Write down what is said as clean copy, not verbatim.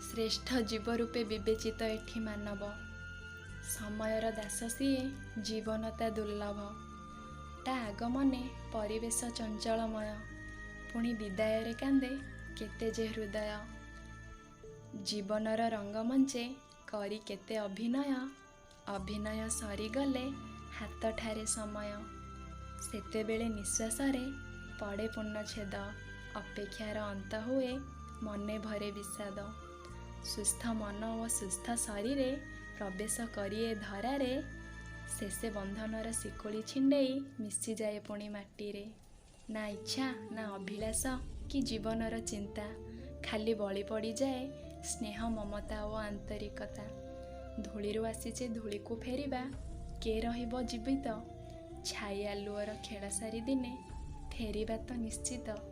ଶ୍ରେଷ୍ଠ ଜୀବ ରୂପେ ବିବେଚିତ ଏଠି ମାନବ। ସମୟର ଦାସ ସିଏ, ଜୀବନ ତା ଦୁର୍ଲଭ। ତା ଆଗମନେ ପରିବେଶ ଚଞ୍ଚଳମୟ, ପୁଣି ବିଦାୟରେ କାନ୍ଦେ କେତେ ଯେ ହୃଦୟ। ଜୀବନର ରଙ୍ଗମଞ୍ଚେ କରି କେତେ ଅଭିନୟ, ଅଭିନୟ ସରିଗଲେ ହାତଠାରେ ସମୟ। ସେତେବେଳେ ନିଶ୍ୱାସରେ ପଡ଼େ ପୂର୍ଣ୍ଣଚ୍ଛେଦ, ଅପେକ୍ଷାର ଅନ୍ତ ହୁଏ, ମନେ ଭରେ ବିଷାଦ। ସୁସ୍ଥ ମନ ଓ ସୁସ୍ଥ ଶରୀରେ ପ୍ରବେଶ କରି ଏ ଧରାରେ, ଶେଷେ ବନ୍ଧନର ଶିକୁଳି ଛିଣ୍ଡେଇ ମିଶିଯାଏ ପୁଣି ମାଟିରେ। ନା ଇଚ୍ଛା, ନା ଅଭିଳାଷ କି ଜୀବନର ଚିନ୍ତା, ଖାଲି ବଳି ପଡ଼ିଯାଏ ସ୍ନେହ, ମମତା ଓ ଆନ୍ତରିକତା। ଧୂଳିରୁ ଆସିଛେ ଧୂଳିକୁ ଫେରିବା, କେ ରହିବ ଜୀବିତ? ଛାଇ ଆଲୁଅର ଖେଳ ସାରି ଦିନେ ଫେରିବା ତ ନିଶ୍ଚିତ।